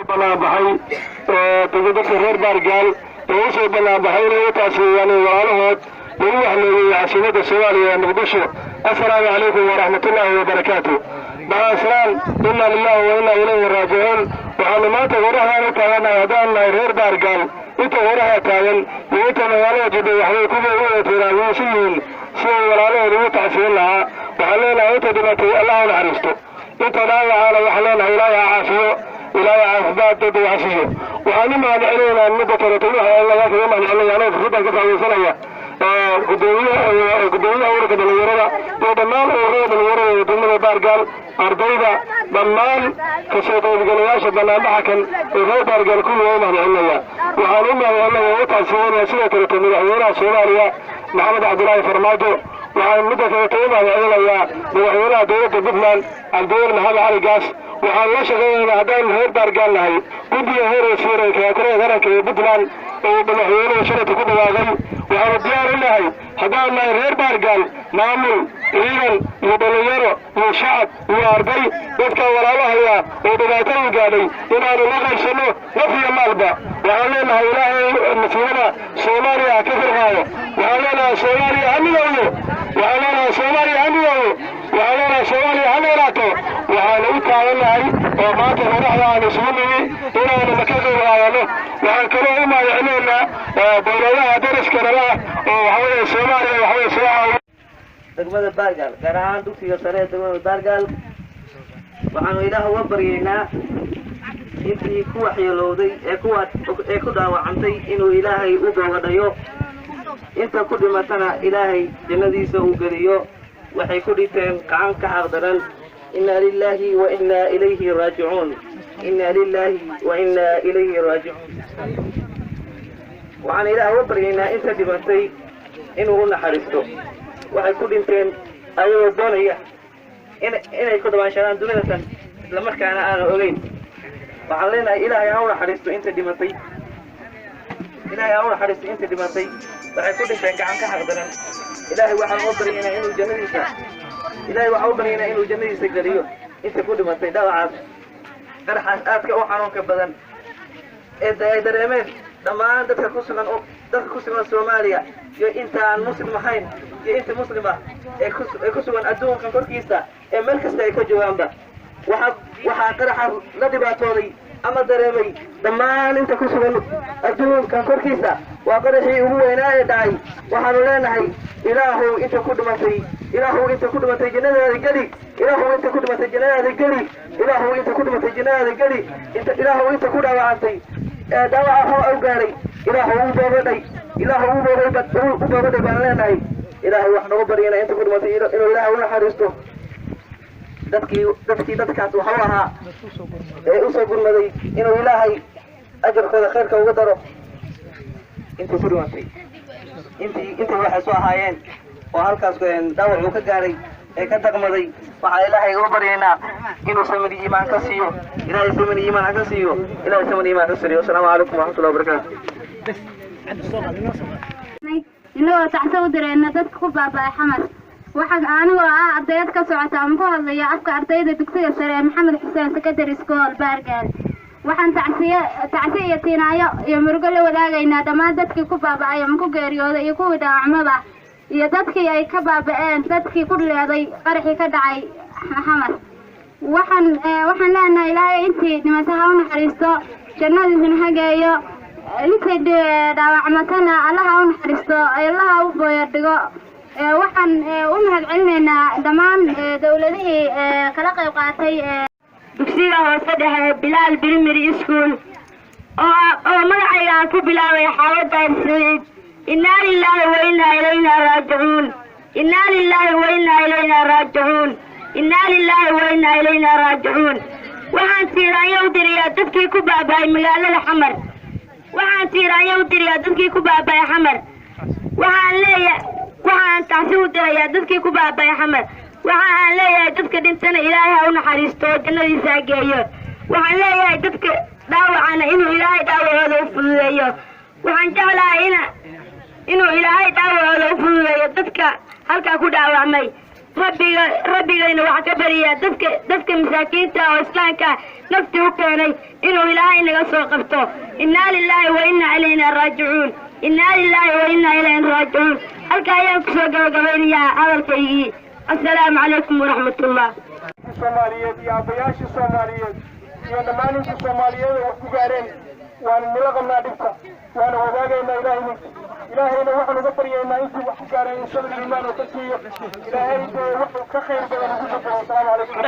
Banaanbaxay dadka reer Baargaal oo usoo banaanbaxay inay u taasiiyaan walaalahood lagu waxleeyey caasimadda Soomaaliya ee Muqdisho. Assalaamu calaykum waraxmatullaahi wabarakaatu. Macaasalaam. Inna lillahi wa inna ilayhi raajicuun. Waxaanu maanta qoraxdaan u taagannahay, haddaan nahay reer Baargaal, inta qoraxda taagan iyo inta magaalada jidhay waxbay kuwa u wada tiiraansan yihiin siday walaalahood ugu tacsiyin lahaa. Waxaan leenahay, inta dhimatay Allah u naxariisto, inta dhaawacaana waxaan leenahay Ilaahay ha caafiyo, Ilaahay caafimaad dad wax siiyo. Waxaan u mahadcelinaynaa midda kaleeto, waxa laga kaga mahadcelinaya anoo fursaddan ka faa'iidaysanaya gudoomiyaha ururka dhalinyarada iyo dhammaan ururada dhalinyarada ee degmada Baargaal, ardayda, dhammaan kasoo qaybgalayaasha banaanbaxa kan ee reer Baargaal, kulli waa u mahadcelinaya. Waxaan u mahadcelinaya, u tacsiyanaya sidoo kaleeto madaxweynaha Soomaaliya Maxamed Cabdilaahi Farmaajo. Waxaan midda kaleeto u mahadcelinayaa madaxweynaha dowladda Puntland, Cabdiweli Maxamed Cali Gaas. Waxaan la shaqaynaynaa, haddaan reer Baargaal nahay, guddiga heer wasiir ee kaakurada qaranka ee Puntland oo madaxweynuhu shalayta ku dhawaaqay. Waxaanu diyaar u nahay, haddaan nahay reer Baargaal, maamul, ciidan iyo dhalinyaro iyo shacab iyo arday, dadka walaalahaya oo dhibaatooyin gaadhay inaanu la qaybsanno naf iyo maalba. Waxaan leenahay, Ilaahay masiibada Soomaaliya ha ka firqaado. Waxaan leenahay, Soomaaliya ha midowdo. Waxaan leenahay, Soomaaliya ha midowdo. Waxaan leenahay, Soomaaliya ha noolaato. Waxaanu u taagannahay oo maanta qoraxda aanu isugu nimi inaanu ka qayb qaadano. Waxaan kaloo u mahadcelinaynaa dowladaha dariska nala ah oo waxaweye Soomaaliya waxaweye soo caawiya. Degmada Baargaal, gaar ahaan dugsiga sare ee degmada Baargaal, waxaanu Ilaah uga baryaynaa intii ku waxyeelowday ee ku dhaawacantay inuu Ilaahay u boogadhayo, inta ku dhimatana Ilaahay jannadiisa uu geliyo. Waxay ku dhinteen gacan ka xaqdaran. Inna lilaahi wa inna ilayhi raajicuun. Inna lilaahi wa inna ilayhi raajicuun. Waxaan Ilaah uga baryaynaa inta dhimatay inuu u naxariisto. Waxay ku dhinteen ayagoo doonaya inay ku dhawaanshadaan dunidatan, islamarkaana aanan ogeyn. Waxaan leenahay, Ilaahay ha u naxariisto inta dhimatay, Ilaahay ha u naxariisto inta dhimatay. Waxay ku dhinteen gacan ka xaqdaran. Ilaahay waxaan uga baryaynaa inuu jannadiisa, Ilaahay waxaan u baryaynaa inuu jannadiisa geliyo inta ku dhimatay dhaawacaas, qaraxaas aadka u xanuunka badan ee ay dareemeen dhammaan dadka ku sugan Soomaaliya iyo inta aan Muslim ahayn iyo inta Muslim ah ee ku sugan adduunkan korkiisa ee meel kasta ay ka joogaanba. Waxaa qaraxa la dhibaatooday ama dareemay dhammaan inta ku sugan adduunkan korkiisa. Waa qaraxii ugu weynaa ee dhacay. Waxaanu leenahay, Ilaahow inta ku dhimatay, Ilaahow inta ku dhimatay jannadaada geli. Ilaahow inta ku dhimatay jannadaada geli. Ilaahow inta ku dhimatay jannadaada geli. Inta Ilaahow inta ku dhaawacantay ee dhaawaca hoo au gaaray, Ilaahow u boogadhay, Ilaahow u boogadhay baan leenahay. Ilaahay wax noogu baryana inta ku dhimatay inuu Ilaahay u naxariisto. Dadkii dadkaas waxu ahaa ee usoo gurmaday inuu Ilaahay ajarkooda khayrka uga daro. Intii ku dhimatay, intii waxay soo ahaayeen oo halkaas dhaawac uu ka gaaray ee ka daqmaday, waxaa Ilaahay uga baryaynaa inuu samir iimaan ka siiyo. Ilaahay samir iimaan ha ka siiyo. Ilaahay samir iimaan ka siiyo. Asalaamu calaykum waraxmatullahi wabarakaatu. Inagoo tacso u direyna dadka ku baaba'ay Xamar, waxaa anigoo ah ardayad ka socota ama ku hadlaya afka ardayda dugsiga sare ee Maxamed Xuseen Secondary School, Baargaal, waxaan tacsiye, tacsi iyo tiinaayo iyo murugo la wadaagaynaa dhammaan dadkii ku baaba'ay ama ku geeriyooday iyo kuwii dhaawacmaba iyo dadkii ay ka baaba'een, dadkii ku leeday qaraxii ka dhacay Xamar. Waxaan leenahay, Ilaahay intii dhimata ha u naxariisto, jannadiisna ha geeyo. Intii dhaawacmatana Allaha u naxariisto, Allaha u booya dhigo. Waxaan u mahad celinaynaa dhammaan dowladihii kala qayb qaatay. Dugsiga hoose dhexe Bilaal Primary School oo magacayga aan ku bilaabay Xaawada Saciid. Innaa lilaahi wa innaa ilayna raajicuun. Innaa lilaahi wa innaa ilayna raajicuun. Innaa lilaahi wa innaa ilayna raajicuun. Waxaan tiiraanyo u dirayaa dadkii ku baaba'ay magaalada Xamar. Waxaan tiiraanyo u dirayaa dadkii ku baaba'ay Xamar. Waxaan leeyahay, waxaan tacsi u dirayaa dadkii ku baaba'ay Xamar. Waxa aan leeyahay, dadka dhintana Ilaahay ha u naxariisto oo jannadiisa ha geeyo. Waxaan leeyahay, dadka dhaawacana inuu Ilaahay dhaawacooda u fududeeyo. Waxaan jeclahay inuu Ilaahay dhaawacooda u fududeeyo dadka halkaa ku dhaawacmay. Rabbiga Rabbigayna waxaa ka baryaa dadka masaakiinta oo Islaamka nafti u keenay inuu Ilaahay naga soo qabto. Innaa lilaahi wa innaa ilayna raajicuun. Innaa lilaahi wa innaa ilayna raajicuun. Halka ayaan kusoo gabagabaynayaa hadalkaygii. Assalaamu calaykum waraxmatullah. Soomaaliyeed iyo aabbayaashii Soomaaliyeed iyo dhammaan intii Soomaaliyeed oo wax ku gaareen, waanu nila qabnaa dhibka, waana wadaagaynaa. Ilaahay Ilaahayna waxaan uga baryaynaa intii wax ku gaareen in sabir, iimaan oo ka siiyo. Ilaahay dee wuxuu ka khayr badan ugu bedelo. Asalaamu calaykum.